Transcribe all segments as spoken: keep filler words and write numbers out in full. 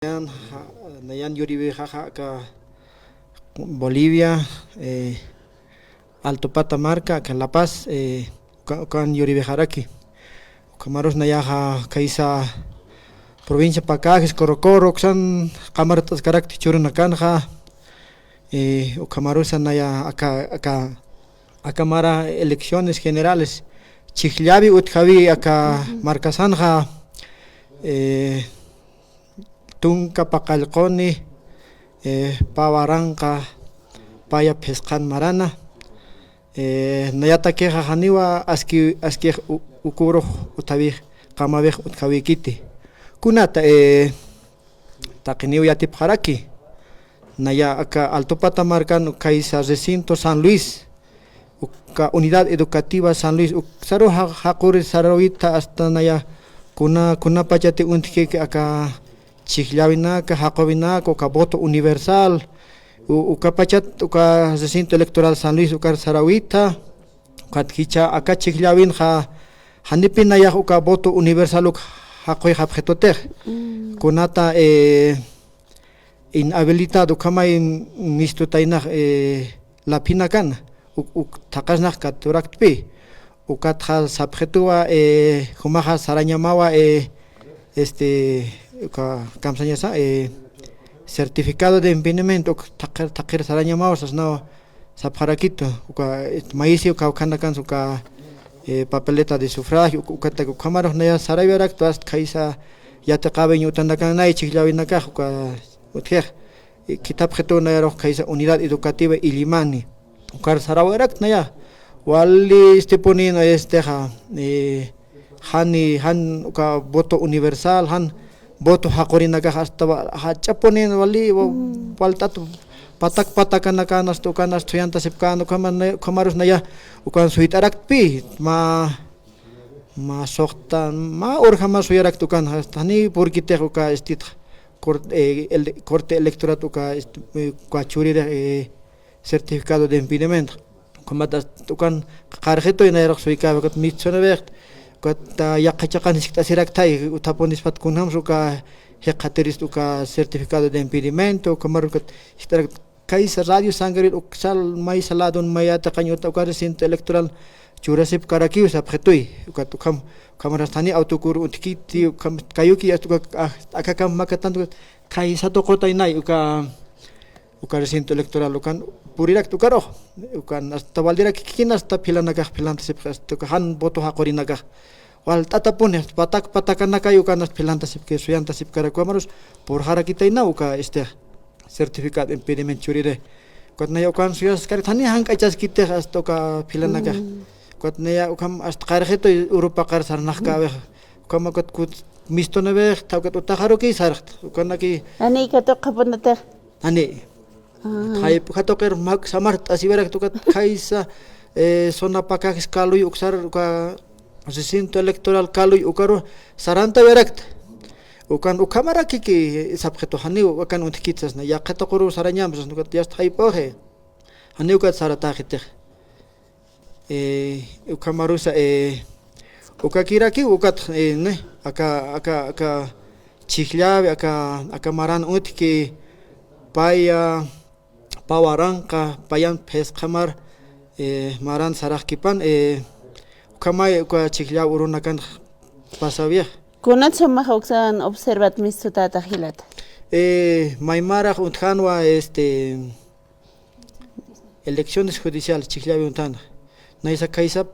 Nayan, ja-, nayan yuriwixaxa aka Bolivia, eh, Altupata marka, aka La Paz, eh, uka-, ukan yuriwixaraki. Ukhamarus nayaxa khaysa provincia Pacajes, Corocoro, uksan qamart'askarakti churunakanxa, eh, ukhamarusa naya aka, aka, aka mara elecciones generales, chhijllawi utjawi aka markasanxa, eh, tunka paqallquni, eh, pä waranqa paya phisqan marana, eh, nayatakixa janiwa aski, askix u-, ukurux utjawix, qamawix utjawikiti. Kunata, eh, taqiniw yatipxaraki. Naya aka Altupata markan khaysa recinto San Luis, uka Unidad Educativa San Luis, uksaru ja-, jaquri sarawita hasta naya kuna, kunapachati untjki aka chhijllawinaka, jaquwinaka, uka voto universal, u-, ukapachat, uka recinto electoral San Luis, ukar sarawita, ukat jichha aka chhijllawinxa, janipi nayax uka voto universal uk jaquyxapxitutix. Mm. Kunata, eh, inhabilitado, ukhamay mistutaynax, eh, laphinakan, uk, uk thaqasnax katuraktpi. Ukatxa sapxituwa, eh, jumaxa sarañamawa, eh, este, uka, kamsañasa, eh, certificado de impedimento, uk thaqir, thaqir sarañamawa, sasnawa, sapxarakitu, uka, eh, mayisi uka, ukhanakansa uka, eh, papeleta de sufragio, uka, ukataki ukhamarux naya sarawiraktu, hasta khaysa yatiqäwiñ utanakan nay chhijllawinakax, uka, utjix, eh, khithapxitu nayarux khaysa Unidad Educativa Illimani, ukar sarawiraktu naya, wali istipuni, este, ja, eh, jani, jan uka voto universal, jan voto jaqurinakax hasta wa-, jach'apuni wali, wa-, mm, walt'at patak patakanakan hasta ukan hasta suyantasipkän, ukhama-, ukhamarus naya ukan suyt'araktpi, mä, mä suxta, mä urjama suyarakta ukan, hasta jani purkitix uka istitx cort-, eh, el-, corte electoral uka ist-, eh, uka churiri, eh, certificado de impedimento. Ukhamat ukan qarxituy nayarux suykäwi, ukat mitsunïwixt, ukat, ah, yaqha chiqan jiskt'asiraktay, utjapunispat kunjams uka jikxatirist uka certificado de impedimento, ukhamar ukat jiskt'arak khaysa Radio San Gabriel uksal maysa ladon mayataqañ uta uka recinto electoral churasipkarakiw sapxituy, ukat ukham, ukhamar hasta jani autokur utjkiti, ukham kayuki hasta uka, ah, aka kamp makatant ukat khaysa tuqutay nay uka uka recinto electoral ukan purirakt ukarux, ukan hasta waldirak kikin hasta philanakax philantasipxi, hasta uka jan voto jaqurinakax. Walt'atapuni, hasta patak patakanakay ukan hasta philantasipki, suyantasipkarak ukhamarus purxarakitayna uka, este, certificado impedimento churiri. Ukat naya ukan suyaskarak, jani jank'achaskitix hasta uka philanakax. Mm. Ukat naya ukham hasta qarxituy urupaqar sarnaqkäwix. Ukham ukat kut mistunïwix, tha ukat utaxaruki sarxt. Ukanaki. Jani katuqapunatix. Jani. Ah. Jayp'uxa tuqir mak samart'asiwirakta ukat khaysa, eh, zona Pacajes kaluy uksar uka recinto electoral kaluy ukaru sarantawirakta. Ukan ukhamarakiki sapxitu janiw akan untjkit sasna, yaqha tuquru sarañam sasna ukat yast jayp'uxi. Janiw ukat saratäxitix. Eh, ukhamarusa, eh, ukakirakiw ukat, eh, ne, aka, aka, aka chhijllawi, aka, aka maran utjki, paya, pä waranqa, payan phisqa mar, eh, maran saraqkipan, eh, ukhamay uka chhijllaw urunakan pasawix. Kunat sumax uksan observat mistutäta jilata. Eh, maymarax untjänwa, este, elecciones judiciales chhijllawi untjänxa. Naysa khaysa,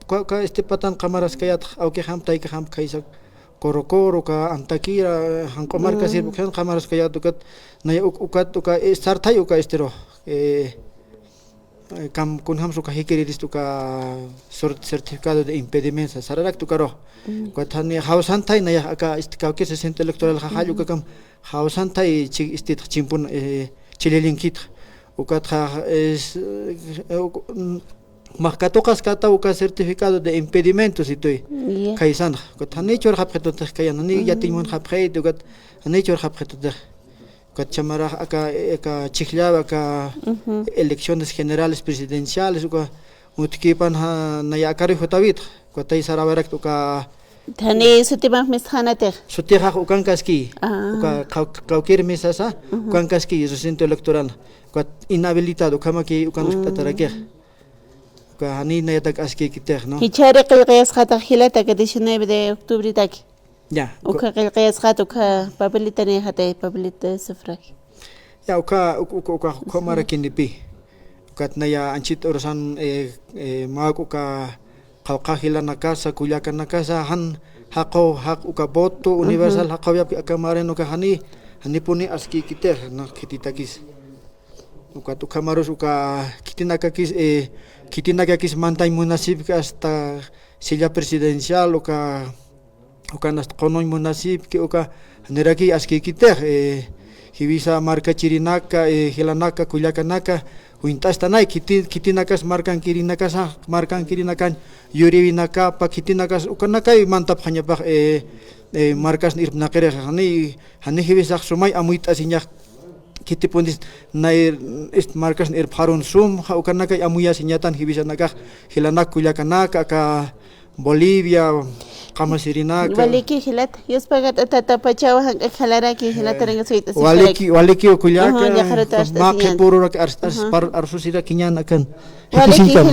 uka, uka, este, patan qamaraskayät, awkixamp, taykixamp khaysa, Corocoro, uka, Antaquira, janq'u markasir, mm, uksan qamaraskayät, ukat, naya, uk-, ukat, uka, eh, sarthay, uka, este, ro, eh, eh, kam, kunjams, uka, jikiririst, uka, sur-, certificado de impedimento, sararakta, uka, ro. Mm. Ukat, jani, jawsanthay, naya, aka, este, kawkir recinto electoral, jajall, mm, uka, kam, jawsanthay chi-, istitx chimpun, eh, chililinkitx. Ukatxa, es, eh, uk-, mm, max katuqaskata uka certificado de impedimento situy. Ya. Khaysanxa. Ukat jani churxapxitutix khayan, jani, mm, yatiñ munxapxiti, ukat jani churxapxitutix. Ukat chha marax aka, aka chhijllaw, aka, ujú, elecciones generales presidenciales, uka utjkipan ja, naya akar jutawitx. Ukatay sarawirakta uka Jani sutimax mistxanatix. Sutixax ukankaski. Ah. Uka qaw-, qawkir misasa, ukankaski recinto electoral. Uka inhabilitado, ukhamaki, ukan sut'atarakix. Uka jani nayatak askikitix, ¿no? Jichhari qillqayasqatax jilata, aka diecinueve de octubretaki. Ya. Uka qillqayasqat, uka papelita nixatay, papelita de sufragio. Ya, uka, uk-, uk-, uka, uka marakinipi. Ukat naya anchit urasan, eh, eh, mak uka qawqha jilanakasa, kullakanakasa, jan jaqu, jaq uka voto universal jaqawayapki aka marin uka jani, janipuni askikitix, ¿no? Khititakis. Ukat ukhamarus uka khitinakakis, eh, khitinakakis mantañ munasipki hasta silla presidencial, uka, ukan hasta qunuñ munasipki, uka, janiraki askikitix, eh, jiwisa markachirinaka, eh, jilanaka, kullakanaka, uñt'astanay, khiti-, khitinakas markankirinakasa, markankirinakan, yuriwinakapa, khitinakas, ukanakay mantapxañapax, eh, eh, markasn irpnaqirix, jani, jani jiwisax sumay amuyt'asiñax, khitipunis nay, ist markasn irpxarun sum, ja, ukanakay amuyasiñatan jiwisanakax, jilanak kullakanaka, aka Bolivia, qamasirinaka. Waliki jilat, yuspagat tatapachawa jank'ak jalaraki, jilataringa suyt'asipxaraki. Waliki, waliki kullaka, ajá, llaqharata maq arst'asiñan. Qhipururak arst-, arspar-, arsusirakiñan akan. Waliki jilat.